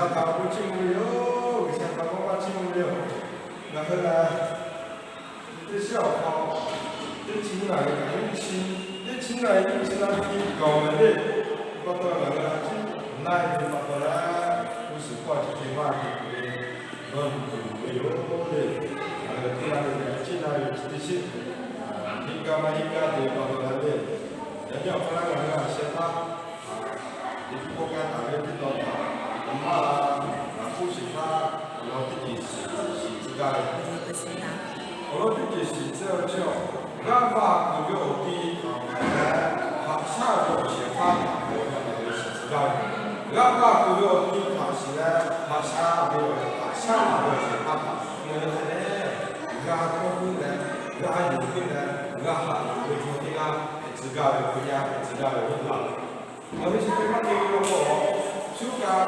G'uiˬsha htaꞈ k'oˆ chiˇ mvuh ve yoˬ. G'uiˬsha htaꞈ k'oˆ maˇ chiˇ mvuh ve yoˬ. Ngaˬ hui lehˬ, teˇ shiˉ awˬ hk'aw teˇ chi nyiˇ ngaˬ hui kaꞈ nyiˇ chi, teˇ chi nyiˇ ngaˬ hui nyiˇ chi na hti gaˬ ve le. Pa taw ngaˬ hui a ciˉ na e ve pa taw leh, g'uˇ suhˍ hpawˇ chi hk'e maˇ te tuˬ ve dawˇ nyi tuˬ ve yoˬ le. Ngaˬ hui teˇ g'aˇ le le a ciˉ na ve chi teˇ shiˉ, hiˆ gaˇ maˇ hiˆ gaˇ te ve pa taw leh le. Yaꞈ nyi awˬ hk'aw leh ngaˬ hui a sheh htaˇ, Liꞈ hpu k'oˆ k'ai taˍ ve teˇ tawn htaꞈ maˇ, ngaˬ k'oˆ sheˍ htaˇ, awˬ lawn teˇ ceuˬ shiˍ tcuh gaˇ ve. Awˬ lawn teˇ ceuˬ shiˍ tcuh ve chi, g'aˇ va kuˬ ve awˬ ti htaꞈ leh, haꞈ shaˉ ve awˬ shehˍ hpaˇ htaꞈ k'awꞈ hk'a dehꞈ shiˍ tcuh gaˇ ve. G'aˇ va kuˬ ve awˬ ti htaꞈ shiˍ leh, haꞈ shaˉ ve awˬ, haꞈ shaˉ ve awˬ shehˍ hpaˇ htaꞈ ngaˬ hui hk'a dehꞈ g'a htawˇ piˇ leh, g'a yonˍ piˇ leh, g'a haꞈ yuˬ ve chaw teˇ g'aˇ hpehꞈ tcuh gaˇ ve, Hkriꞈ yaˇ hpehꞈ tcuh gaˇ ve yoˬ laˇ. Ngaˬ hui chi hk'e maˇ te ve law k'o, shu kaꞈ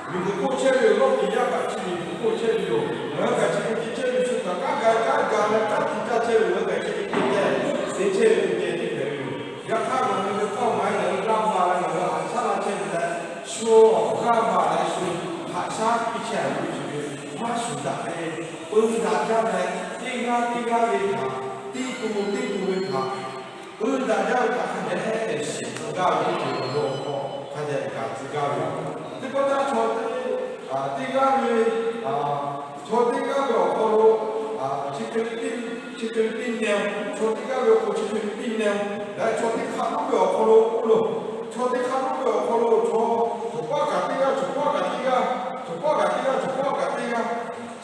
miˬguiˬ hk'oˆ chehˇ ve yoˬ. Lawˇ kiˬ yaˇ kaꞈ chi miˬguiˬ hk'oˆ chehˇ ve yoˬ. Ngaˬ hui kaꞈ chi hk'e te chehˇ ve, shu kaꞈ kanˉ ga kanˉ ga leh kanˉ te caˇ chehˇ ve, ngaˬ hui kaꞈ chi hk'e te leh te chehˇ ve te chehˇ ve yoˬ. Yaꞈ hk'aˇ ngaˬ hui ve hkawˇ maˇ heˆ, ngaˬ hui g'aˇ va leh ngaˬ hui haꞈ shaˉ laˇ chehˇ ve leh, shu awˬ g'aˇ va leh shu haꞈ shaˉ piˇ chehˇ ve chi ve maˇ shuˍ daꞈ ve, peu daꞈ jaˇ leh, teˇ g'aˇ teˇ g'aˇ ve htaꞈ, teˇ to teˇ to ve htaꞈ, peu daꞈ jaˇ ve htaꞈ hk'a dehꞈ shiˍ tcuh gaˇ ve teˇ ceuˬ awˬ lawn k'o, hk'a dehꞈ gaˬ tcuh gaˇ ve yoˬ. Teˇ pawˆ htaˇ chaw teˇ, teˇ g'aˇ ve, chaw teˇ g'aˇ ve awˬ hk'aw lo chi hk'e ve teˇ, chi hk'e ve teˇ neh, chaw teˇ g'aˇ ve awˬ hk'aw chi hk'e ve teˇ neh, leh chaw teˇ hk'a lonˉ ve awˬ hk'aw lo k'oˆ lo, chaw teˇ hk'a lonˉ ve awˬ hk'aw lo chaw, chaw paˆ kaꞈ teˇ g'aˇ, chaw paˆ kaꞈ teˇ g'aˇ, chaw paˆ kaꞈ teˇ g'aˇ, chaw paˆ kaꞈ teˇ g'aˇ,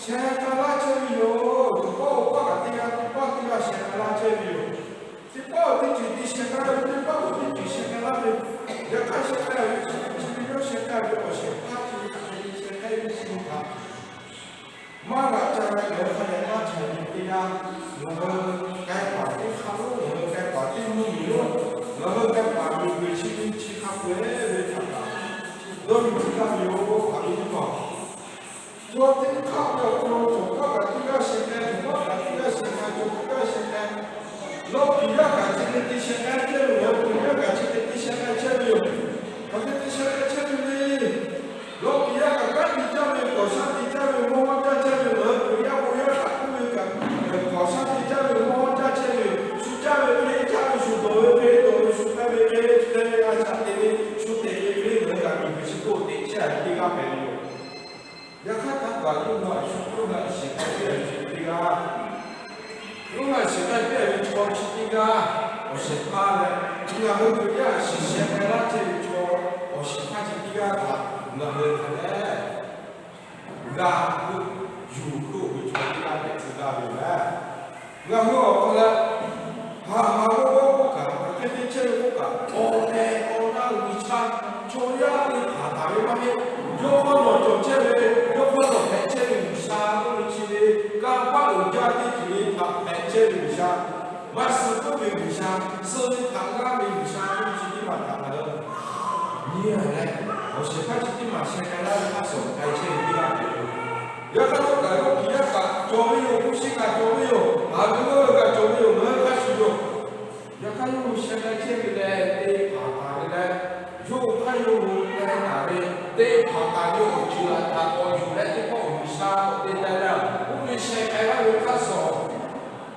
sheh k'a laˇ chehˇ ve yoˬ. Chaw paˆ awˬ paˆ kaꞈ teˇ g'aˇ, teˇ paˆ teˇ g'aˇ sheh k'a laˇ chehˇ ve yoˬ. Teˇ paˆ awˬ teˇ ceuˬ te sheh k'a ve, teˇ paˆ awˬ teˇ ceuˬ sheh k'a laˇ ve, yaꞈ hk'aˇ sheh k'a ve chi ve chi ve yawˇ sheh k'a ve awˬ shehˍ hpaˇ chi ve htaꞈ hk'a dehꞈ sheh k'a ve chi ve htaꞈ maˇ g'a ca ve, ngaˬ hui hk'a dehꞈ maˇ ca ve teˇ yanˇ, ngaˬ hui k'ai paˍ teˇ hk'a lonˉ, ngaˬ hui k'ai paˍ teˇ mvuhˇ miˬ lonˉ, ngaˬ hui k'ai paˍ miˬguiˬ chi ve chi hk'a peu-eˬ ve htaꞈ kaꞈ dawˇ nyi tcuh gaˇ ve yoˬ. Aˬ miˍ teˇ hpaˍ, chaw teˇ hk'aˆ ve awˬ hk'aw lo chaw paˆ kaꞈ teˇ g'aˇ sheh k'a, chaw paˆ kaꞈ teˇ g'aˇ sheh k'a, chaw teˇ g'aˇ sheh k'a, lawˇ kiˬ yaˇ kaꞈ chi hk'e te sheh k'a chehˇ ve, ngaˬ hui Hkriꞈ yaˇ kaꞈ chi hk'e te sheh k'a chehˇ ve yoˬ. Hk'aˬ hk'e te sheh k'a chehˇ ve le. Lawˇ kiˬ yaˇ kaꞈ kanˉ te caˇ ve, k'awꞈ shaˉ te caˇ ve, mawˇ hawˉ caˇ chehˇ ve, ngaˬ hui Hkriꞈ yaˇ bon yaˇ kaꞈ k'oˆ ve kaꞈ, k'awꞈ shaˉ te caˇ ve, mawˇ hawˉ caˇ chehˇ ve yoˬ. Shu caˇ ve hk'e caˇ ve, shu dawˬ ve hk'e dawˬ ve, shu k'ai ve hk'e k'ai ve, a shaꞈ teꞈ ve, shu teꞈ ve hk'e ngaˬ hui kaꞈ miˬguiˬ chi hk'oˆ teꞈ chehˇ ve teˇ g'aˇ hpehꞈ ve yoˬ. Yaꞈ hk'aˇ htaˇ kaꞈ yawˇ hui a shu yawˇ hui a shiˍ k'ai chehˇ ve chi teˇ g'aˇ, yawˇ hui a shiˍ k'ai chehˇ ve chaw chi teˇ g'aˇ awˬ shehˍ hpaˇ leh, ngaˬ hui Hkriꞈ yaˇ a shiˍ sheh k'ai laˇ chehˇ ve chaw awˬ shehˍ hpaˇ chi teˇ g'aˇ htaꞈ ngaˬ hui hk'a dehꞈ g'a k'oˆ yuˬ k'oˆ ve chaw teˇ g'aˇ hpehꞈ tcuh gaˇ ve yoˬ leh, ngaˬ hui awˬ hk'aw leh, haꞈ haꞈ g'awˇ g'awˇ k'oˆ kaꞈ, hk'aˬ hk'e te chehˇ ve k'oˆ kaꞈ, awˬ tehˬ awˬ na G'uiˬsha chaw yaˇ te hpanˍ taˍ ve maˇ heˆ. Yawˇ hk'awˇ nawˬ cawˬ chehˇ ve, yawˇ hk'awˇ nawˬ hpehꞈ chehˇ ve G'uiˬsha k'oˆ ve chi ve, kanˇ paˆ uiˍ jaˇ teˇ ceuˬ ve htaꞈ hpehꞈ chehˇ ve G'uiˬsha, maˇ suh puiˉ ve G'uiˬsha, suh ve htaꞈ g'aˇ ve G'uiˬsha k'oˆ ve chi teˇ maˬ htaꞈ ngaˬ hui nyi a leh, awˬ shehˍ hpaˇ chi teˇ maˬ sheh k'ai laˇ ve hk'a shuˍ k'ai chehˇ ve teˇ g'aˇ hpehꞈ ve yoˬ. Yaꞈ hk'aˇ htawˇ kaꞈ yawˇ kiˬ yaˇ kaꞈ cawˬ ve yoˬ, hpu shi kaꞈ cawˬ ve yoˬ, haˍ ve g'awˇ ve kaꞈ cawˬ ve yoˬ, ngaˬ hui hk'a shuˍ yoˬ. Yaꞈ hk'aˇ yawˇ hui sheh k'ai chehˇ ve leh te hpanˍ taˍ ve leh, yawˇ hui hk'aˇ yawˇ hui te taˍ ve, te hpanˍ taˍ ve awˬ ceuˬ laˬ htaꞈ k'awꞈ yuˬ leh teˇ pawˆ G'uiˬsha k'awꞈ te teh leh, oˇ ve sheh k'ai laˇ ve hk'a shuˍ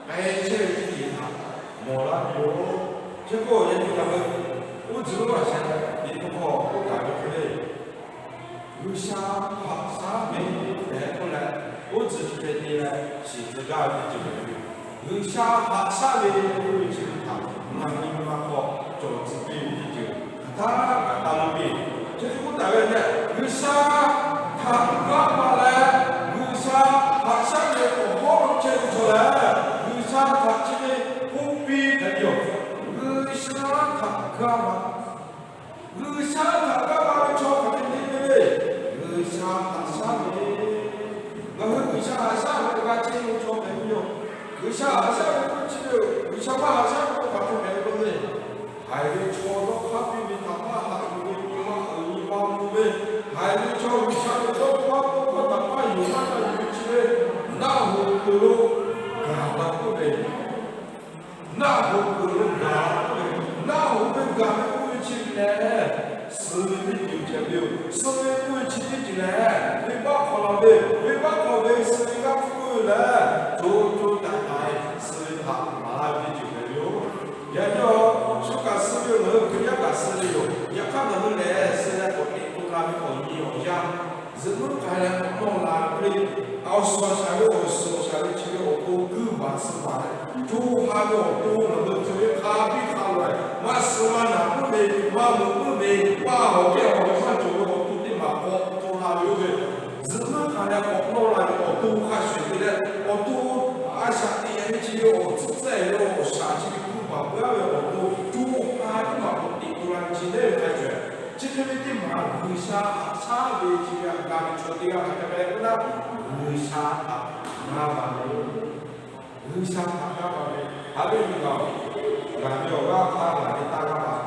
k'ai chehˇ ve teˇ ceuˬ htaꞈ mawˬ laˇ ve yoˬ. Chi k'o yaꞈ nyi ngaˬ hui uˉ tcuhˍ lonˉ laꞈ sheh teꞈ k'o k'oˆ taˍ ve hk'e le, G'uiˬsha haꞈ shaˉ ve tehꞈ k'oˆ leh, oˇ tcuhˍ chi hk'e te leh shiˍ tcuh gaˇ ve teˇ ceuˬ hpehꞈ ve yoˬ. G'uiˬsha haꞈ shaˉ ve k'oˆ ve chi htaꞈ ngaˬ hui nyi ma hk'aw cawˬ tcuh piˇ ve teˇ ceuˬ hk'aˬ htaˇ kaꞈ taˇ maˇ piˇ. Chi hk'e k'oˆ taˍ ve lehˬ, G'uiˬsha htaꞈ g'aˇ va leh, G'uiˬsha haꞈ shaˉ ve awˬ hawˉ lo chehˇ ve chaw lehˬ, G'uiˬsha htaꞈ chi hk'e k'oˆ piˇ hpehꞈ ve yoˬ. G'uiˬsha htaꞈ g'aˇ va G'uiˬsha htaꞈ g'aˇ va ve chaw hk'aˬ hk'e te ve le. G'uiˬsha haꞈ shaˉ ve, ngaˬ hui G'uiˬsha haꞈ shaˉ ve g'a chehˇ ve chaw hpehꞈ ve yoˬ. G'uiˬsha haꞈ shaˉ ve k'oˆ chi ve yoˬ. G'uiˬsha maˇ haꞈ shaˉ ve k'o, ve yoˬ. Suh ve k'oˆ ve chi teˇ ceuˬ lehˬ, venˇbaˆ hk'aw la ve, venˇbaˆ hk'aw ve suh ve g'aˇ hpu k'oˆ ve lehˬ, co co taiˍ taiˍ suh ve htaꞈ maˍ laˇ ve teˇ ceuˬ hpehꞈ ve yoˬ. Yaꞈ nyi awˬ shu kaꞈ suh ve yoˬ, ngaˬ hui Hkriꞈ yaˇ kaꞈ suh ve yoˬ. Yaꞈ hk'aˇ ngaˬ hui lehˬ suh leh k'awꞈ teꞈ to la ve awˬ nyi awˬ yanˇ, zuhꞈ muiˉ k'ai leh k'awꞈ nawˇ la ve hk'e, awˬ suhˍ shaˍ ve awˬ suhˍ shaˍ ve chi ve awˬ to kuiˇ baˬ suh baˬ leh, co ha ve awˬ to ngaˬ hui hk'e ve hk'a biˇ hk'a lawˬ, maˇ suh maˇ naˬ puiˉ ve, maˇ meuꞈ puiˉ ve, paˇ hawˬ kehˬ hawˬ ve maˇ cawˬ ve awˬ to teˇ maˬ k'awꞈ to la ve yoˬ ve. Zuhꞈ muiˉ k'ai leh k'awꞈ nawˇ la ve awˬ to hk'a shuˍ te leh, awˬ to a shaꞈ teꞈ ve chi ve awˬ tcuhˉ tcuhˉ ve awˬ shaˍ chi ve kuiˇ baˬ puiˉ ve awˬ to co ha teˇ maˬ k'awꞈ teꞈ to la ve chi lehˬ ve hk'a shuˍ, chi hk'e ve teˇ maˬ G'uiˬsha haꞈ shaˉ ve chi ve htaꞈ g'a ve chaw teˇ g'aˇ hk'a hk'e k'oˆ laˇ, G'uiˬsha htaꞈ g'a baˬ ve yoˬ. G'uiˬsha htaꞈ g'a baˬ ve, haꞈ ve yoˬ. Ngaˬ ve awˬ g'aˇ hk'aˇ ngaˬ ve taˇ g'a baˬ.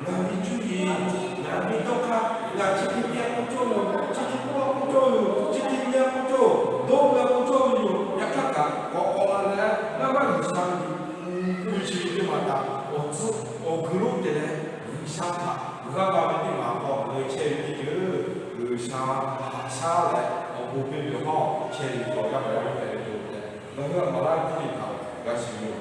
Ngaˬ ve cuˇ yiˍ, ngaˬ ve dawˇ hk'aˇ, ngaˬ chi hk'e te k'oˆ cawˇ ve yoˬ, chi hk'e k'oˆ k'oˆ cawˇ ve yoˬ, chi hk'e nyi k'oˆ cawˇ ve yoˬ, dawˇ ve k'oˆ cawˇ ve yoˬ. Yaꞈ hk'aˇ kaꞈ k'awꞈ k'awꞈ la leh, ngaˇ maˇ G'uiˬsha ve chi ve teˇ maˬ htaꞈ awˬ tcuhˉ awˬ g'uiˬ lonˉ te leh, G'uiˬsha htaꞈ g'a baˬ ve teˇ maˬ k'awꞈ ngaˬ hui chehˇ ve teˇ ceuˬ, G'uiˬsha haꞈ shaˉ leh awˬ bon piˇ ve hawˉ chehˇ ve chaw yaˇ paˍ yaˇ miˇ hpehꞈ ve yoˬ tehꞈ, ngaˬ hui a maˍ laˇ ve teˇ ceuˬ htaꞈ g'a shiˍ ve yoˬ.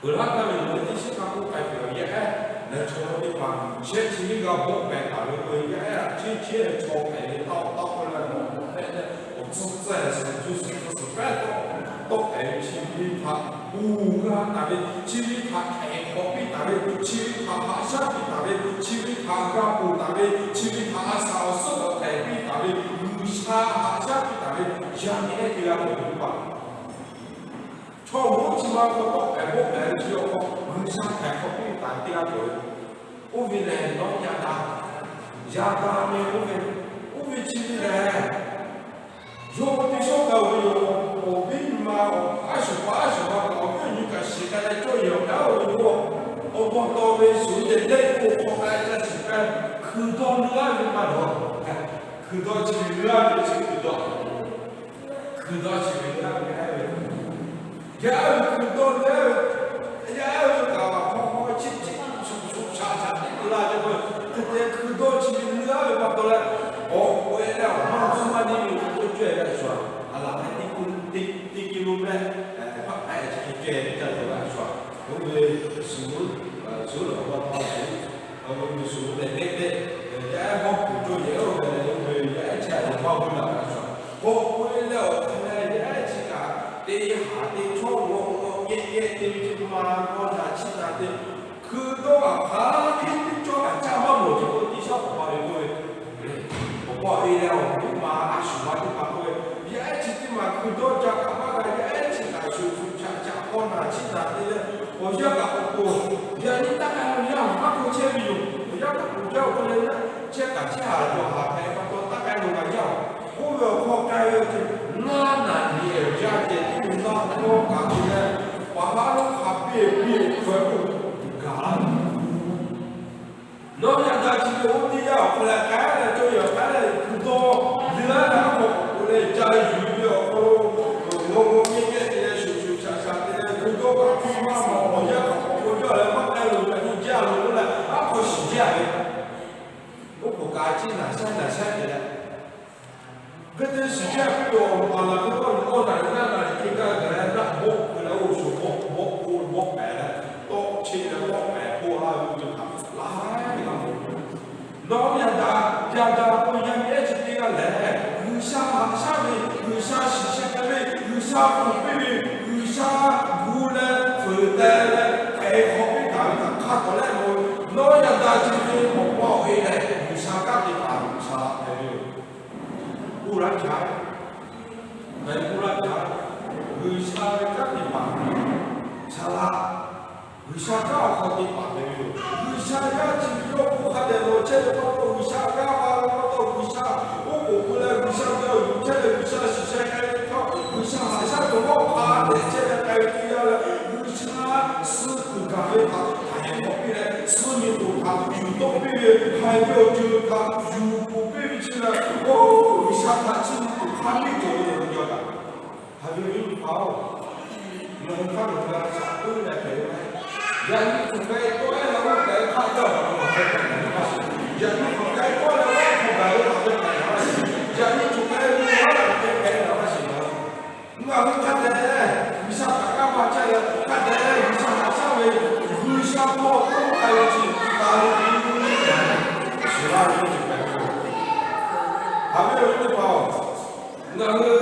Peuˬ laˇ taˇ ve ngaˬ hui teˇ shiˉ hk'a k'oˆ k'ai peuˬ ve yaˇ ehˉ, leh chaw teˇ hpaˍ shehˆ chi ve g'a bawˆ pehˍ taˍ ve k'o, yaˇ ehˉ a ciˉ ciˉ chaw hpehꞈ ve taˇ awˬ taˇ k'oˆ leh, nawˬ hpehꞈ leh awˬ tcuhˉ tcuhˉ suhˍ juˇ suhˍ tcuhˉ suhˍ pehˉ tawˆ tawˆ pehˍ ve chi ve htaꞈ uˬ g'a taˍ ve, chi ve htaꞈ htaiˍ hk'awꞈ piˇ taˍ ve, chi ve htaꞈ haꞈ shaˉ piˇ taˍ ve, chi ve htaꞈ g'a ponˬ taˍ ve, chi ve htaꞈ a shaꞈ awˬ suhˉ k'awꞈ htaiˍ piˇ taˍ ve, G'uiˬsha haꞈ shaˉ piˇ taˍ ve yaˇ miˇ ehˉ teˇ g'aˇ cawˬ ve teˇ hpaˍ, chaw oˇ chi ma hk'aw tawˆ pehˍ bawˆ pehˍ ve chi awˬ hk'aw G'uiˬsha htaiˍ hk'awꞈ piˇ ve htaꞈ teˇ g'aˇ cawˬ ve. Oˇ ve lehˬ, nawˬ yaꞈ daꞈ, yaꞈ daꞈ ve oˇ ve, oˇ ve chi ve lehˬ, yawˇ teˇ shawˉ kaꞈ ve yoˬ. Awˬ viˉ nyi ma, a shuˍ pa a shuˍ ma kaꞈ awˬ viˉ awˬ nyi kaꞈ shiˍ k'ai leh cawˇ yehˬ awˬ kaˉ oˇ ve yoˬ. Awˬ pa taw ve shuˍ lehˬ leh k'o hk'aw k'ai ca shiˍ k'ai, hkui dawˇ leuˉ a ve maˇ lawˬ. Hkui dawˇ chi ve leuˉ a ve chi hkui dawˇ Hkui dawˇ chi ve leuˉ a ve, yaˇ ehˉ ve hkui dawˇ leuˉ a ve, yaˇ ehˉ ve kaꞈ hk'aw hk'aw chi chi shuˍ shuˍ shaˍ shaˍ teˇ keu la ve k'o, hk'e te hkui dawˇ chi ve leuˉ a ve pa taw leh, awˬ k'oꞈ e leh awˬ maˇ zuhˇ maˇ neˇ ve hk'a cawˇ cawehˇ ve a shuˍ, a laˬ hk'e teˇ k'oˆ teˇ teˇ kilo mehˆ hpaˆ hk'a e chi hk'e cawehˇ ve ca lawˬ ve a shuˍ, oˇ ve shuˍ, shuˍ lawˬ pa taw shuˍ, oˇ ve shuˍ lehˬ neˇ teˇ, yaˇ ehˉ hawˉ kuˬ cawˇ yehˬ oˇ ve lehˬ, oˇ ve yaˇ ehˉ chi a lehˬ maˇ vuiˇ la ve a shuˍ, k'awꞈ k'oꞈ e leh awˬ hk'e leh yaˇ ehˉ chi kaꞈ te haˍ te chawˇ g'awˆ g'awˆ yehˆ yehˆ te ve chi ma k'aw naˬ chi naˬ te, hkui dawˇ kaꞈ hk'aˬ hk'e teˇ cawˇ kaꞈ caˇ maˇ mawˬ ce k'o, teˇ shaˉ k'awꞈ pa ve k'oˆ ve, awˬ pa e leh awˬ viˉ ma a shuˍ ma teˇ hpaˍ k'oˆ ve, yaˇ ehˉ chi teˇ maˬ hkui dawˇ ca kaꞈ maˇ g'a, yaˇ ehˉ chi kaꞈ shuˍ shuˍ shaˍ shaˍ k'aw naˬ chi naˬ te leh, awˬ yanˇ kaꞈ k'awꞈ k'oˆ, yaꞈ nyi taˇ k'ai lo yaˇ maˇ k'oˆ chehˇ ve yoˬ. Awˬ yanˇ k'oˆ k'oˆ jaˇ k'oˆ leh, chehˇ kaꞈ chehˇ haˍ jaw haˍ hpehꞈ pa taw taˇ k'ai lo g'a jaˇ. Oˇ ve awˬ hk'aw k'ai ve awˬ ceuˬ naˇ naˬ nyi e yaˇ ceh tiˉ ve naˇ hk'aw kaꞈ te leh, paˍ haˉ lonˉ hk'a piˇ piˇ k'oˆ ve k'o, gaˬ laˇ ve Nawˬ yaꞈ daꞈ chi ve oˇ teˇ yanˇ awˬ hk'aw leh k'ai leh cawˇ yehˬ k'ai leh hkui dawˇ leuˉ a leh a k'awꞈ k'oꞈ k'oꞈ leh ca yuˬ ve awˬ hk'aw lo, g'awˇ g'awˇ yehˆ yehˆ te leh shuˍ shuˍ shaˍ shaˍ te leh hkui dawˇ kaꞈ piˇ maˇ mawˬ, awˬ yanˇ kaꞈ k'oˆ k'oˆ jaˇ leh maˇ k'ai loˬ, yaꞈ nyi jaˇ loˬ k'oˆ leh a k'awꞈ shiˍ jaˇ ve, oˇ k'oˍ kaꞈ a ciˉ naˬ shaˉ naˬ shaˉ te leh hk'e te shiˍ jaˇ piˇ ve awˬ laˬ ve awˇ naˬ ve naˇ naˬ ve hk'e gaˇ gaˬ leh naˆ bawˆ keu leh oˇ shuˍ bawˆ bawˆ k'oˆ bawˆ pehˍ leh tawˆ cheˆ leh tawˆ pehˍ k'oˆ laˇ ve teˇ hpaˍ laˇ ve laˇ mawˬ. Nawˬ yaꞈ daꞈ yaꞈ daꞈ k'o yaˇ miˇ ehˉ chi teˇ g'aˇ lehˬ, G'uiˬsha haꞈ shaˉ ve, G'uiˬsha shiˍ sheh k'ai ve, G'uiˬsha k'oˍ piˇ ve, G'uiˬsha gu leh fuiˍ teh leh hk'aˬ hk'awꞈ piˇ taˍ ve htaꞈ hk'a tawˍ leh mawˬ ve, nawˬ yaꞈ daꞈ chi ve awˬ pa awˬ e lehˬ G'uiˬsha kanˉ te taˍ ve G'uiˬsha laˇ hpehꞈ ve yoˬ. K'oˆ laˇ jaˇ, ngaˬ hui k'oˆ laˇ jaˇ, G'uiˬsha ve kanˉ te paˍ, G'uiˬsha laˇ, G'uiˬsha kanˉ awˬ hk'aw te paˍ hpehꞈ ve yoˬ. G'uiˬsha g'aˇ chi ve yawˇ k'oˆ hk'a dehꞈ lawˬ chehˇ ve pa taw, G'uiˬsha g'aˇ pa ve pa taw, G'uiˬsha oˉ k'oˍ pui leh G'uiˬsha ve awˬ yuˬ chehˇ leh G'uiˬsha shiˍ sheh k'ai ve htaˇ, G'uiˬsha haꞈ shaˉ ve hk'a dehꞈ chehˇ leh k'ai ve teˇ yanˇ leh, G'uiˬsha suh kuˬ gaˬ ve htaꞈ htaiˍ hk'awꞈ piˇ leh, suh miˬ k'oˍ htaꞈ yuˬ tawˆ piˇ ve, haiˬ ve awˬ ceuˬ htaꞈ yuˬ k'oˍ piˇ ve chi leh, oˇ G'uiˬsha htaꞈ chiˇ mvuh tuˬ hk'a biˇ cawˬ ve leh jaˇ kaꞈ, haꞈ ve nyi hpaˍ-oˬ, ngaˬ hui hk'aˇ nawˬ hui g'a shaꞈ puiˉ leh hpehꞈ ve maˇ heˆ. Yaꞈ nyi tuˬ k'ai tawˆ ehˉ la oˇ k'ai hk'aˇ jaˇ kaꞈ nawˬ hpehꞈ hpehꞈ ve maˇ shiˍ. Yaꞈ nyi tuˬ k'ai tawˆ leh Ngaˬ hui hk'a dehꞈ G'uiˬsha htaꞈ g'aˇ va chehˇ leh, hk'a dehꞈ G'uiˬsha haꞈ shaˉ ve, G'uiˬsha hk'aw hk'oˆ k'ai ve chi taˍ ve, shiˍ laˇ ve teˇ ceuˬ hpehꞈ ve yoˬ. Haꞈ ve awˬ viˉ teˇ hpaˍ-oˬ, ngaˬ hui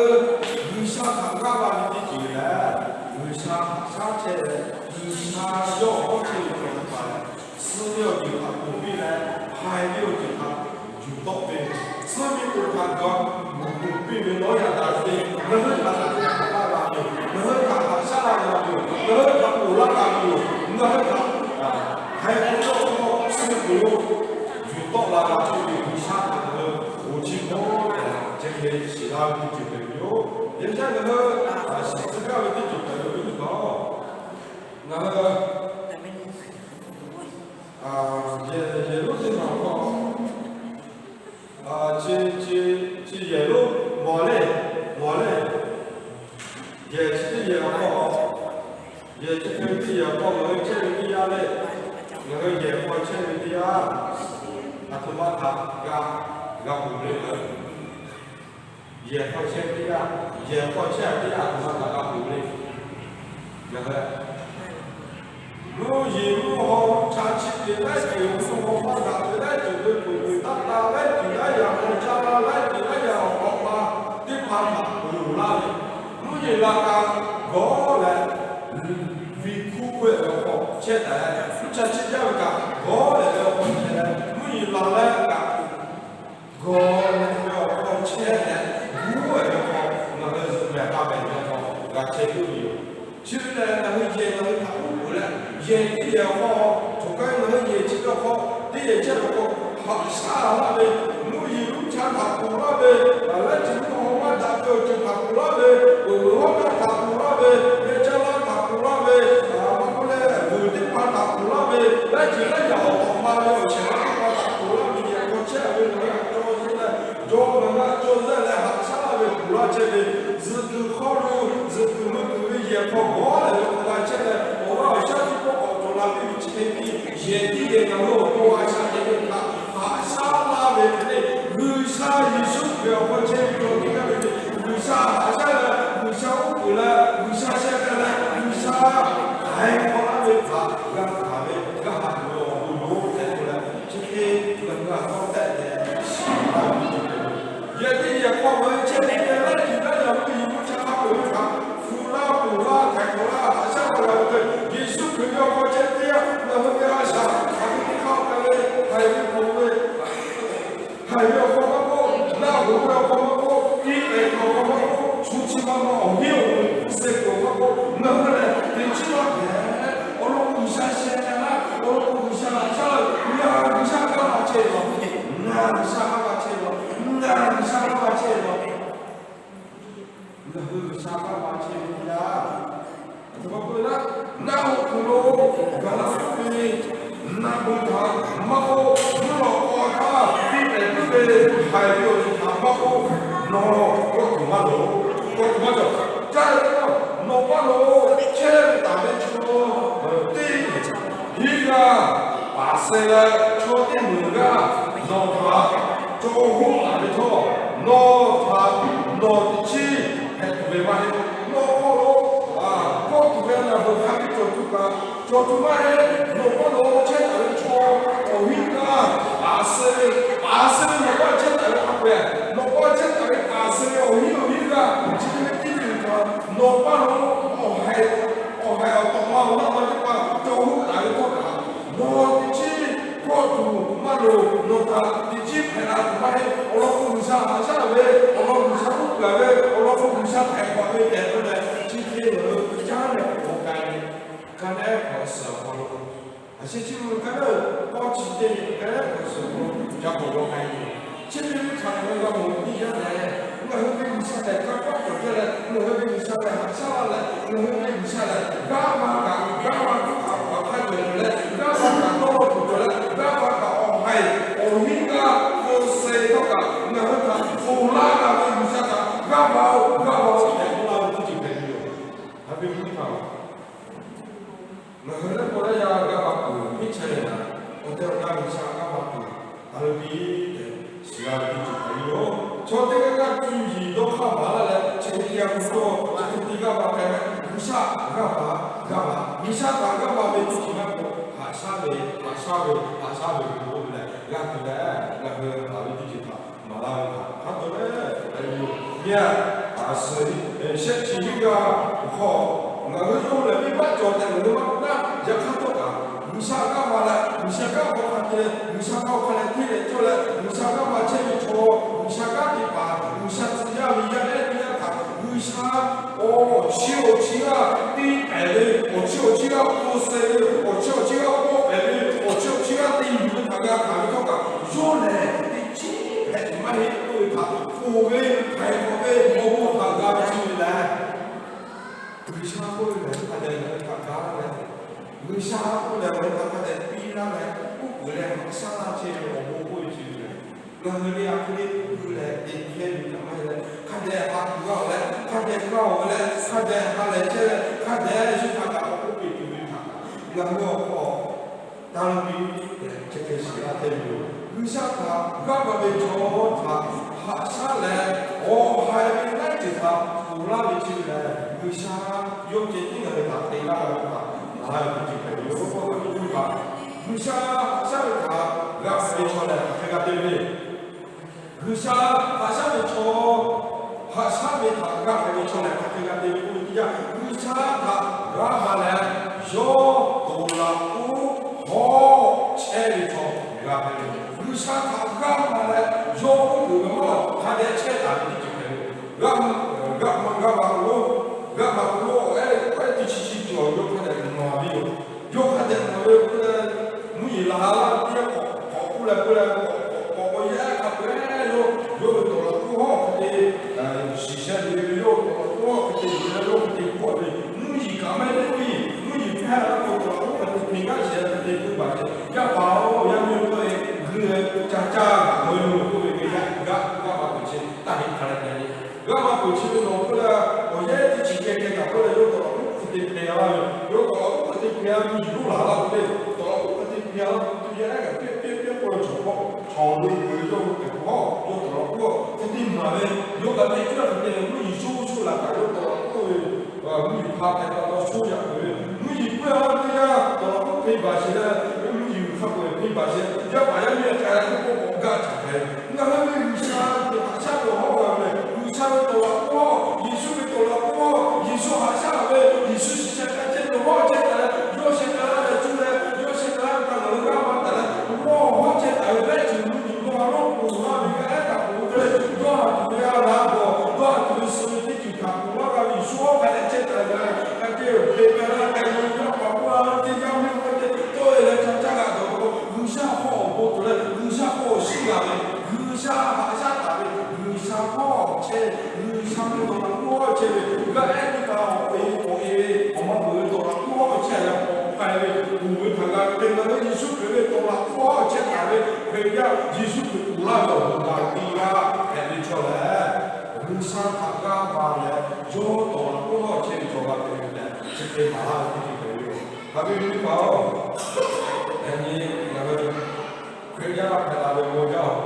G'uiˬsha htaꞈ g'aˇ va ve teˇ ceuˬ lehˬ, G'uiˬsha haꞈ shaˉ chehˇ leh, G'uiˬsha yawˇ awˬ hawˉ chehˇ ve chaw teˇ hpaˍ lehˬ, suh ve awˬ ceuˬ htaꞈ ponˬ piˇ leh, haiˬ ve awˬ ceuˬ htaꞈ yuˬ tawˆ ve, suh ve awˬ ceuˬ htaꞈ ga ponˬ piˇ ve lawˉ yaꞈ daꞈ ve, ngaˬ hui htaꞈ htaꞈ hk'a htaꞈ g'aˇ la ve yoˬ. Ngaˬ hui htaꞈ haꞈ shaˉ la g'a ve yoˬ. Ngaˬ hui htaꞈ ponˬ laˇ g'a ve yoˬ. Ngaˬ hui htaꞈ haiˬ ve awˬ hk'aw suh ve awˬ ceuˬ lo yuˬ tawˆ la g'a ve yoˬ. G'uiˬsha htaꞈ ngaˬ hui awˬ chi hk'aw lehˬ, chi hk'e shiˍ laˇ ve teˇ ceuˬ hpehꞈ ve yoˬ. Yaꞈ hk'aˇ ngaˬ hui shiˍ tcuh gaˇ ve teˇ ceuˬ hpehꞈ ve awˬ viˉ teˇ hpaˍ-oˬ, ngaˬ hui yehˬ lonˉ teˇ maˬ awˬ hk'aw, chi, chi, chi yehˬ lonˉ mawˬ le, mawˬ le, yehˬ chi teˇ yehˬ awˬ hk'aw, yehˬ chi teˇ yehˬ awˬ hk'aw ngaˬ hui chehˇ ve teˇ yanˇ le, ngaˬ hui yehˬ hk'aw chehˇ ve teˇ yanˇ, aˬ htoꞈ ma htaꞈ g'a, g'a ponˬ le. Yehˬ hk'aw chehˇ ve teˇ yanˇ, yehˬ hk'aw chehˇ ve teˇ yanˇ, aˬ htoꞈ ma htaꞈ g'a ponˬ le. Ngaˬ hui mvuhˇ yeˬ mvuhˇ haw, mvuhˇ cha chi te laiˉ ceuˬ, mvuhˇ haw maˇ daꞈ te laiˉ ceuˬ, ve peuˬ ve taˇ taˇ laiˉ ceuˬ, laiˉ yaꞈ maˇ caˇ la laiˉ ceuˬ, laiˉ yaꞈ awˬ hk'awꞈ ma teˇ hpaˍ htaꞈ ponˬ laˇ ve, mvuhˇ yeˬ la kaꞈ gawˇ leh, ve hkuˇ hk'oˆ ve awˬ hk'aw chehˇ taˍ leh, mvuhˇ cha chi jaˇ ve kaꞈ gawˇ leh ve awˬ hk'aw chehˇ leh, mvuhˇ yeˬ la leh kaꞈ gawˇ leh ve awˬ hk'aw chehˇ leh, g'uˇ ve awˬ hk'aw ngaˬ hui zuhꞈ mehˍ k'a mehˍ ve awˬ hk'aw g'a chehˇ tuˬ ve yoˬ. Chi ve lehˬ, ngaˬ hui yehˬ ngaˬ hui htaꞈ uˉ peunˍ leh, yehˬ teˇ yehˬ awˬ hk'aw, choˬ kaˇ ngaˬ hui yehˬ chi ve awˬ hk'aw, teˇ yehˬ chehˇ ve awˬ hk'aw haꞈ shaˉ laˇ ve, mvuhˇ yeˬ mvuhˇ cha htaꞈ ponˬ laˇ ve, laiˉ ceuˬ mvuhˇ haw maˇ daꞈ ve awˬ ceuˬ htaꞈ ponˬ laˇ ve, peuˬ ve hawˉ naˆ htaꞈ ponˬ laˇ ve, yehˬ caˇ laˇ htaꞈ ponˬ laˇ ve, maˇ k'oˆ leh vuiˬ teˇ hpaˍ htaꞈ ponˬ laˇ ve, laiˉ ceuˬ laiˉ yaꞈ awˬ hk'awꞈ ma ve awˬ shehˍ hpaˇ teˇ hpaˍ htaꞈ ponˬ laˇ ve yehˬ hk'aw chehˇ ve ngaˬ hui htaꞈ cawˬ leh, jawˇ mehˍ maˇ cawˬ leh haꞈ shaˉ laˇ ve ponˬ laˇ chehˇ ve, zuhꞈ kuiˬ hk'aw lo, zuhꞈ kuiˬ meuˇ kuiˬ ve yehˬ hk'aw gawˇ leh ve hk'aw g'a chehˇ leh, awˬ g'aˇ awˬ shaˉ teˇ pawˆ k'awꞈ cawˬ la piˇ ve chi hk'e ve, yehˬ teˇ yehˬ ngaˬ hui awˬ to a shaꞈ teꞈ ve htaꞈ haꞈ shaˉ laˇ ve hk'e le, G'uiˬsha Yeˍsuˆ Hkriꞈ awˬ hk'aw chehˇ ve chaw teˇ g'aˇ ve le, G'uiˬsha haꞈ shaˉ leh G'uiˬsha uˉ peunˍ leh G'uiˬsha sheh k'ai leh G'uiˬsha htaiˍ hk'awꞈ laˇ ve htaꞈ g'a hkanˍ ve g'a haꞈ yuˬ ve awˬ bon yoˬ tehꞈ k'oˆ leh, chi hk'e ngaˬ hui a tawˇ tehˆ leh shiˍ laˇ ve teˇ ceuˬ hpehꞈ ve. Yehˬ teˇ yehˬ hk'aw ngaˬ hui chehˇ ve laiˉ ceuˬ laiˉ yaꞈ mvuhˇ yeˬ mvuhˇ cha hk'a peu-eˬ ve htaꞈ hpu laˇ ponˬ laˇ htaiˍ hk'awꞈ laˇ haꞈ shaˉ laˇ g'a ve hk'e, Yeˍsuˆ Hkriꞈ ve awˬ hk'aw chehˇ teˇ yanˇ, ngaˬ hui ve a shaꞈ hk'aˬ ve teˇ hk'aˇ k'ai ve, haiˬ ve k'oˍ ve, haiˬ ve awˬ hk'aw maˇ k'oˆ, naˆ hoꞈ ve awˬ hk'aw maˇ k'oˆ, tiˇ pehˍ ve awˬ hk'aw maˇ k'oˆ, shu chi ma ma awˬ hiˉ awˬ hk'aw suh k'oˍ maˇ k'oˆ, ngaˬ hui lehˬ teꞈ chiˉ maˇ hpehꞈ. Awˬ lawn k'o G'uiˬsha sheh laˇ, awˬ lawn k'o G'uiˬsha haꞈ shaˉ laˇ, ngaˬ G'uiˬsha g'aˇ va chehˇ ve yoˬ. Ngaˬ G'uiˬsha g'aˇ va chehˇ ve yoˬ. Ngaˬ G'uiˬsha g'aˇ va chehˇ ve yoˬ. Ngaˬ hui G'uiˬsha g'aˇ va chehˇ ve teˇ yanˇ, a htoꞈ ma k'oˆ ve naˆ, naˆ hoꞈ kuiˬ lo gaˬ la puiˉ ve naˆ beuꞈ htaꞈ maˇ k'oˆ, mvuhˇ lawꞈ k'aw htaˇ tiˇ pehˍ puiˉ ve haiˬ ve awˬ ceuˬ htaꞈ maˇ k'oˆ, nawˬ kawˆ tuˬ maˇ loˍ. Kawˆ tuˬ maˇ cawˬ. Caˇ ve teˇ yanˇ, nawˬ paˇ lo chehˇ ve taˍ ve chaw teˇ hiˉ g'aˇ paˍ suh leh, chaw teˇ meunˍ g'aˇ nawˬ htaꞈ caw hoˆ taˍ ve htawˇ, nawˬ htaꞈ nawˬ teꞈ chiˉ hpehꞈ tuˬ ve maˇ heˆ. Nawˬ hk'aw lo kawˆ tuˬ ve naˬ beuꞈ hk'a biˇ cawˬ tuˬ kaꞈ cawˬ tuˬ maˇ heˆ. Nawˬ paˇ lo chehˇ taˍ ve chaw awˬ hiˉ g'aˇ paˍ suh ve, paˍ suh ve nawˬ paˇ chehˇ taˍ ve hk'a peu-eˬ, nawˬ paˇ chehˇ taˍ ve paˍ suh ve awˬ hiˉ awˬ hiˉ g'aˇ chi hk'e ve teˇ ceuˬ htaꞈ nawˬ paˇ lo awˬ haiˬ, awˬ haiˬ awˬ tawꞈ ma awˬ laˇ ma teˇ hpaˍ caw hoˆ taˍ ve htawˇ kaꞈ, nawˬ teꞈ chiˉ kawˆ tuˬ maˇ loˍ. Nawˬ htaꞈ teꞈ chiˉ hpehꞈ la tuˬ maˇ heˆ. Awˬ lawn k'o G'uiˬsha haꞈ shaˉ ve, awˬ lawn G'uiˬsha uˉ peunˍ ve, awˬ lawn k'o G'uiˬsha htaiˍ hk'awꞈ ve tehꞈ k'oˆ leh, chi hk'e ngaˬ hui caˉ leh k'awꞈ k'ai ve, ka lehˉ hk'awꞈ suhˍ awˬ hk'aw lo, a sheh chi mvuhˇ ka lehˉ kawˇ chi teˇ ka lehˉ hk'awꞈ suhˍ awˬ hk'aw lo ca k'awꞈ yaw k'ai ve. Chi hk'e ve htaꞈ ngaˬ hui g'a mawˬ ve teˇ yanˇ lehˬ, ngaˬ hui ve G'uiˬsha lehˬ kanˇ paˆ cawˬ jaˇ leh, ngaˬ hui ve G'uiˬsha lehˬ haꞈ shaˉ laˇ leh, ngaˬ hui ve G'uiˬsha lehˬ g'aˇ va kaꞈ g'aˇ va hk'aw hk'aˬ hk'aˇ cawˬ tuˬ leh, g'aˇ va kaꞈ dawˇ law tuˬ cawˬ leh, g'aˇ va kaꞈ awˬ haiˬ awˬ hiˉ g'aˇ hpu suh htawˇ kaꞈ ngaˬ hui htaꞈ ponˬ laˇ g'a ve G'uiˬsha htaꞈ g'aˇ va-oˬ, g'aˇ va-oˬ tehꞈ k'oˆ laˇ ve teˇ ceuˬ hpehꞈ ve yoˬ. Haꞈ ve teˇ hpaˍ-oˬ, ngaˬ hui lehˬ k'o leh yaˇ g'aˇ va tuˬ piˇ chehˇ leh, awˬ tehˬ awˬ na G'uiˬsha g'aˇ va tuˬ taˍ ve piˇ tehꞈ shiˍ la ve teˇ ceuˬ hpehꞈ ve yoˬ. Chaw teˇ g'aˇ g'aˇ cuˇ yiˍ dawˇ hk'aˇ baˬ laˇ leh, chi hk'e te g'a gu cawˇ, chi hk'e g'aˇ va k'ai leh, G'uiˬsha g'aˇ va, g'aˇ va, G'uiˬsha htaꞈ g'aˇ va ve teˇ ceuˬ maˇ k'oˆ, haꞈ shaˉ ve, haꞈ shaˉ ve, haꞈ shaˉ ve k'oˆ leh g'aˇ tuˬ leh, ngaˬ hui haꞈ ve teˇ ceuˬ htaꞈ maˍ laˇ ve htaꞈ hk'a dawˇ leh, a, suhˍ, shehˆ chi hiˉ g'aˇ awˬ hk'aw, ngaˬ hui yawˇ lehˬ venˇbaˆ cawˬ tehꞈ ngaˬ hui maˇ k'oˆ naˉ, yaꞈ hk'aˇ htawˇ kaꞈ G'uiˬsha g'aˇ va leh, G'uiˬsha g'aˇ va hk'a te leh, G'uiˬsha g'aˇ hk'a leh hteˇ leh cawˇ leh, G'uiˬsha g'aˇ va chehˇ ve chaw, G'uiˬsha kanˉ te paˍ, G'uiˬsha tcuh yaˇ ve yaˇ ehˉ teˇ yanˇ htaꞈ G'uiˬsha awˬ chi awˬ chi g'aˇ te pehˍ ve, awˬ chi awˬ chi g'aˇ k'oˆ suh ve, awˬ chi awˬ chi g'aˇ k'oˆ pehˍ ve, awˬ chi awˬ chi g'aˇ te yuˬ ve htaꞈ g'a hkanˍ ve htawˇ kaꞈ, yawˇ lehˬ teˇ chiˉ hpehꞈ maˇ heˆ k'oˆ ve htaꞈ ponˬ ve, htaiˍ hk'awꞈ ve awˬ bon htaꞈ g'a ve chi ve lehˬ, G'uiˬsha k'oˆ ve lehˬ hk'a dehꞈ ngaˬ hui htaꞈ ga laˇ leh, G'uiˬsha k'oˆ lehˬ ngaˬ hui htaꞈ hk'a dehꞈ piˇ laˇ leh, uˉ peunˍ leh haꞈ shaˉ laˇ chehˇ ve awˬ bon k'oˆ ve chi ve lehˬ, ngaˬ hui ve a hk'e le uˉ peunˍ leh te chehˇ ve htaꞈ maˇ heˆ leh, hk'a dehꞈ haꞈ tuˬ g'a-oˬ leh, hk'a dehꞈ g'a-oˬ ve leh, hk'a dehꞈ ha lehˬ chehˇ leh, hk'a dehꞈ shu htaꞈ kaꞈ k'awꞈ k'oˆ piˇ tuˬ ve htaꞈ kaꞈ ngaˬ hui awˬ hk'aw taˇ luˇ piˇ tehꞈ chi hk'e shiˍ laˇ chehˇ ve yoˬ. G'uiˬsha htaꞈ g'aˇ va ve chaw htaꞈ haꞈ shaˉ leh, awˬ ha ve laiˉ ceuˬ htaꞈ ponˬ laˇ ve chi ve lehˬ, G'uiˬsha yawˇ ceh tiˉ ngaˬ hui htaꞈ te laˇ ve htaꞈ maˍ laˇ ve teˇ ceuˬ hpehꞈ ve yoˬ. Nyi ma, G'uiˬsha haꞈ shaˉ ve htaꞈ g'a hpehꞈ ve chaw lehˬ hk'aˬ hk'e g'a te ve le. G'uiˬsha haꞈ shaˉ ve chaw, haꞈ shaˉ ve htaꞈ g'a hpehꞈ ve chaw lehˬ hk'aˬ hk'e g'a te ve k'oˆ ve teˇ yanˇ, G'uiˬsha htaꞈ g'aˇ va leh, yawˇ toˍ laꞈ k'oˉ hawˉ chehˇ ve chaw g'a hpehꞈ ve. G'uiˬsha htaꞈ g'aˇ va leh, yawˇ oˉ k'oˍ ve maˇ hk'a dehꞈ chehˇ taˍ ve teˇ ceuˬ hpehꞈ ve. G'aˇ ma g'aˇ va k'o lo, g'aˇ ma k'o lo, awˬ ehˉ teˇ chi chi cawˬ yawˇ hk'a dehꞈ nawˬ ve yoˬ. Yawˇ hk'a dehꞈ nawˬ ve k'oˆ leh, mvuhˇ yeˬ laˬ ha laˇ ve teˇ yanˇ k'awꞈ k'oˆ leh k'oˆ leh, k'awꞈ k'awꞈ k'awꞈ k'awꞈ k'awꞈ yaˇ ehˉ hk'a peu-eˬ yawˇ, yawˇ ve toˍ laꞈ k'oˉ hawˉ hk'e te shiˍ sheh ve yoˬ. Toˍ laꞈ k'oˉ hawˉ hk'e te yuˬ leh yawˇ hk'e te k'oˆ ve, mvuhˇ yeˬ kaꞈ maˇ heˆ ve, mvuhˇ yeˬ hpehˇ la k'o, toˍ laꞈ k'oˉ hk'e te hpeꞈ gaˇ shehˍ hk'e te k'oˆ baˬ shehˍ. Yaˇ paˍ-oˬ, yaˇ miˇ-oˬ, tawˇ-e g'uiˇ leh ca caˇ kaꞈ k'oˆ ve, k'oˆ ve hk'e yaˇ g'aˇ g'aˇ va peuˬ chi taˇ heˆ hk'a leh te le. G'aˇ va peuˬ chi ve nawˬ k'oˆ leh, awˬ yehˉ teˇ chi keh keh kaꞈ k'oˆ leh, yawˇ toˍ laꞈ k'oˉ hk'e te hpehꞈ la ve, yawˇ toˍ laꞈ k'oˉ hk'e te hpehꞈ la ve, mvuhˇ yeˬ lonˉ laˬ laˇ k'oˆ ve, toˍ laꞈ k'oˉ hk'e te hpehꞈ la ve, tuˬ yaˇ ehˉ kaꞈ piˇ piˇ piˇ k'oˆ ve chaw hk'aw, chaw lo k'oˆ ve yawˇ ve hk'e k'o, yawˇ toˍ laꞈ k'oˉ hk'e te maˍ ve, yawˇ kaꞈ teˇ ceuˬ hk'e te leh mvuhˇ yeˬ sho sho laˬ kaꞈ yawˇ toˍ laꞈ k'oˉ ve mvuhˇ yeˬ hpa hpehꞈ pa taw sho yaꞈ peuˬ ve, mvuhˇ yeˬ peuˬ a teˇ yanˇ toˍ laꞈ k'oˉ hpeꞈ baˬ shehˍ leh, mvuhˇ yeˬ hk'a peu-eˬ hpeꞈ baˬ shehˍ, yaˇ paˍ yaˇ miˇ a ca leh k'oˆ k'o k'awꞈ gaˇ caˇ hk'a ve, ngaˬ hui ve G'uiˬsha ve haꞈ shaˉ ve hawˉ g'a ve lehˬ, G'uiˬsha ve toˍ laꞈ k'oˉ hawˉ, Yeˍsuˆ ve toˍ laꞈ k'oˉ hawˉ, Yeˍsuˆ haꞈ shaˉ ve, Yeˍsuˆ shiˍ sheh k'ai chehˇ ve hawˉ chehˇ taˍ leh, yawˇ sheh k'ai laˇ leh cuˇ leh, yawˇ sheh k'ai laˇ ve htaꞈ ngaˬ hui g'a maˇ taˍ leh, yawˇ hawˉ chehˇ taˍ ve laiˉ ceuˬ mvuhˇ yeˬ dawˇ ha lawˉ ponˬ laˇ ve yaˇ ehˉ kaꞈ ponˬ ve, dawˇ ha tuˬ ve a laˬ k'awꞈ dawˇ ha tuˬ ve suh ve teˇ ceuˬ htaꞈ ponˬ laˇ g'a ve Yeˍsuˆ hawˉ hk'a dehꞈ chehˇ taˍ ve, a te hpeꞈ pehˍ la k'ai ve yaˇ paˍ k'oˆ la ve teˇ yanˇ mvuhˇ yeˬ k'oˆ ve teˇ tawˆ-e leh ca caˇ g'a dawˬ ve k'o, G'uiˬsha hk'aw awˬ bon tuˬ leh G'uiˬsha hk'aw awˬ shiˉ g'a ve, G'uiˬsha haꞈ shaˉ taˍ ve, G'uiˬsha hawˉ chehˇ, G'uiˬsha ve toˍ laꞈ k'oˉ hawˉ chehˇ ve, g'aˇ ehˉ teˇ hpaˍ awˬ e awˬ e ve awˬ ma peuˬ ve toˍ laꞈ k'oˉ hawˉ chehˇ leh k'awꞈ k'ai ve, ponˬ ve htaꞈ g'a ve te leh, Yeˍsuˆ Hkriꞈ ve toˍ laꞈ k'oˉ hawˉ chehˇ taˍ ve Hkriꞈ yaˇ, Yeˍsuˆ Hkriꞈ ponˬ laˇ ve awˬ bon g'a ve teˇ g'aˇ hpehꞈ ve chaw lehˬ, G'uiˬsha htaꞈ g'aˇ va leh, yawˇ toˍ laꞈ k'oˉ hawˉ chehˇ ve chaw g'a hpehꞈ ve tehꞈ chi hk'e maˍ laˇ ve teˇ ceuˬ hpehꞈ ve yoˬ. Hk'aˬ ve teˇ hpaˍ-oˬ, yaꞈ nyi ngaˬ hui Hkriꞈ yaˇ hpehꞈ la ve awˬ bon jaˇ-oˬ,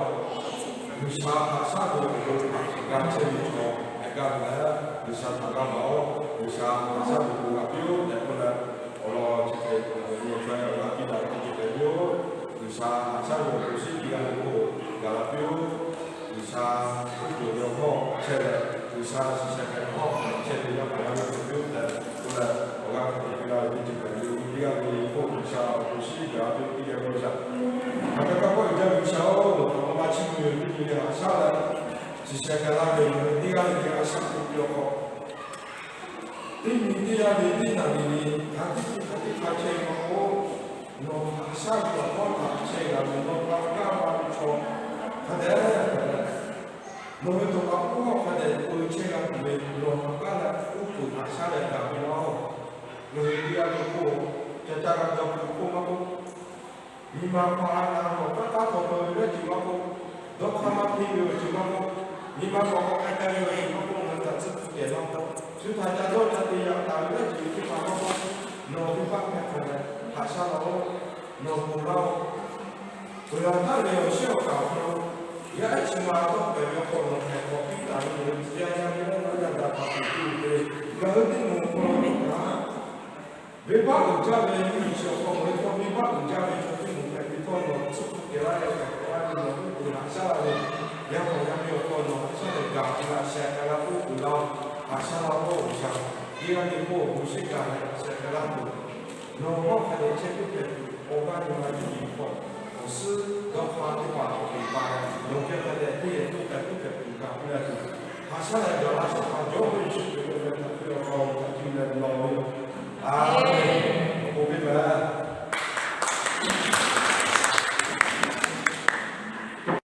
G'uiˬsha haꞈ shaˉ ve awˬ bon htaꞈ g'a chehˇ ve chaw hpehꞈ gaˇ ve lehˬ, G'uiˬsha htaꞈ g'aˇ va-oˬ. G'uiˬsha haꞈ shaˉ ve awˬ bon g'a piˇ-oˬ tehꞈ k'oˆ leh, awˬ lawn chi hk'e ngaˬ hui nyi-a chaw-e g'a piˇ daꞈ ve teˇ ceuˬ hpehꞈ ve yoˬ. G'uiˬsha haꞈ shaˉ ve awˬ bon shiˉ piˇ g'a ve k'o, gaˬ la piˇ-oˬ. G'uiˬsha heuˆ tuˬ ve awˬ hawˉ chehˇ leh, G'uiˬsha shiˍ sheh k'ai ve hawˉ chehˇ ve yaˇ paˍ yaˇ miˇ hpehꞈ piˇ-oˆ tehꞈ k'oˆ leh, awˬ g'aˇ hk'e te piˇ laˇ ve teˇ ceuˬ hpehꞈ ve yoˬ. Teˇ g'aˇ ve k'o G'uiˬsha awˬ bon shiˉ gaˬ la piˇ-oˆ teˇ geh g'aw shaˍ. Hk'aˬ hk'e kaˇ pawˆ uiˍ jaˇ G'uiˬsha-oˬ, nawˬ htaꞈ awˬ ma chiˇ mvuh ve teˇ ceuˬ leh haꞈ shaˉ leh, shiˍ sheh k'ai laˇ ve teˇ g'aˇ ve geh a shaꞈ teꞈ piˇ-oˆ hk'aw, teˇ nyi teˇ g'aˇ ve teˇ naˬ ve le, hk'aˬ teˇ ceuˬ hk'aˬ teˇ hk'a chehˇ ve maˇ k'oˆ, nawˬ haꞈ shaˉ ve awˬ hawˉ htaꞈ chehˇ g'a ve nawˬ htaꞈ g'aˇ va ve chaw hk'a dehꞈ, nawˬ ve toˍ kaꞈ k'oˆ hawˉ hk'a dehꞈ peu chehˇ g'a tuˬ ve nawˬ htaꞈ g'aˇ leh uˉ peunˍ haꞈ shaˉ leh gaˬ ve laˇ-oˬ. Nawˬ ve teˇ g'aˇ ve k'o, ca caˇ g'a dawˇ kuiˬ hk'oˆ maˇ k'oˆ, nyi ma hpaw a na nawˬ k'aˉ k'aˉ taw taw ve laiˉ ceuˬ maˇ k'oˆ, dawˇ hk'aˇ maˇ hteˇ ve awˬ ceuˬ maˇ k'oˆ, nyi ma k'awꞈ k'awꞈ k'ai k'ai ve awˬ ceuˬ maˇ k'oˆ, ngaˬ hui htaꞈ tcuhˉ kuiˬ kehˬ maˇ k'oˆ, shu htaꞈ ca dawˇ ca te yaꞈ taˍ ve laiˉ ceuˬ teˇ hpaˍ maˇ k'oˆ, nawˬ venˇbaˆ hpehˇ hk'a leh haꞈ shaˉ laˇ-oˬ. Nawˬ ponˬ laˇ-oˬ. Peuˬ laˬ htaˇ ve awˬ shiˉ awˬ kaˍ awˬ hk'aw lo, yaˇ ehˉ chi ma tawˆ pehˍ ve awˬ hk'aw lo hpehꞈ k'awꞈ piˇ taˍ ve yoˬ. Yaˇ yaˇ ve laiˉ nawˉ yaˇ daꞈ hpaˍ tuˬ piˇ ve te Ngaˬ hui teˇ moˍ awˬ hk'aw lo kaꞈ, venˇbaˆ uiˍ jaˇ ve mvuhˇmiˬ chi awˬ hk'aw lo ve htawˇ, venˇbaˆ uiˍ jaˇ ve chaw teˇ moˍ hpehꞈ ve htawˇ, nawˬ tcuhˉ hpu kehˬ laˇ leh k'awꞈ k'oˆ laˇ ve, nawˬ oˉ k'oˍ haꞈ shaˉ la ve, yaˇ paˍ yaˇ miˇ awˬ hk'aw nawˬ haꞈ shaˉ leh gaˬ ve laꞈ sheh k'ai laˇ, oˉ k'oˍ laˇ, haꞈ shaˉ laˇ-oˬ, G'uiˬsha. Teˇ g'aˇ le k'o, awˬ bon shiˉ gaˬ leh laꞈ sheh k'ai laˇ tuˬ, nawˬ maˇ hk'a dehꞈ chehˇ kuiˉ hpehꞈ tuˬ, awˬ g'aˇ yuˬ g'a yuˬ ve hk'aw, awˬ suhˉ dawˇ hk'aˇ teˇ hpaˍ k'awꞈ peꞈ pa leh, nawˬ geh hk'a dehꞈ teˇ geh k'oˆ hpehꞈ kuiˉ hpehꞈ tuˬ kaꞈ piˇ laˇ tuˬ, haꞈ shaˉ leh gaˬ laˇ shehˍ hpaˇ Jawˇmawˇ Yeˍsuˆ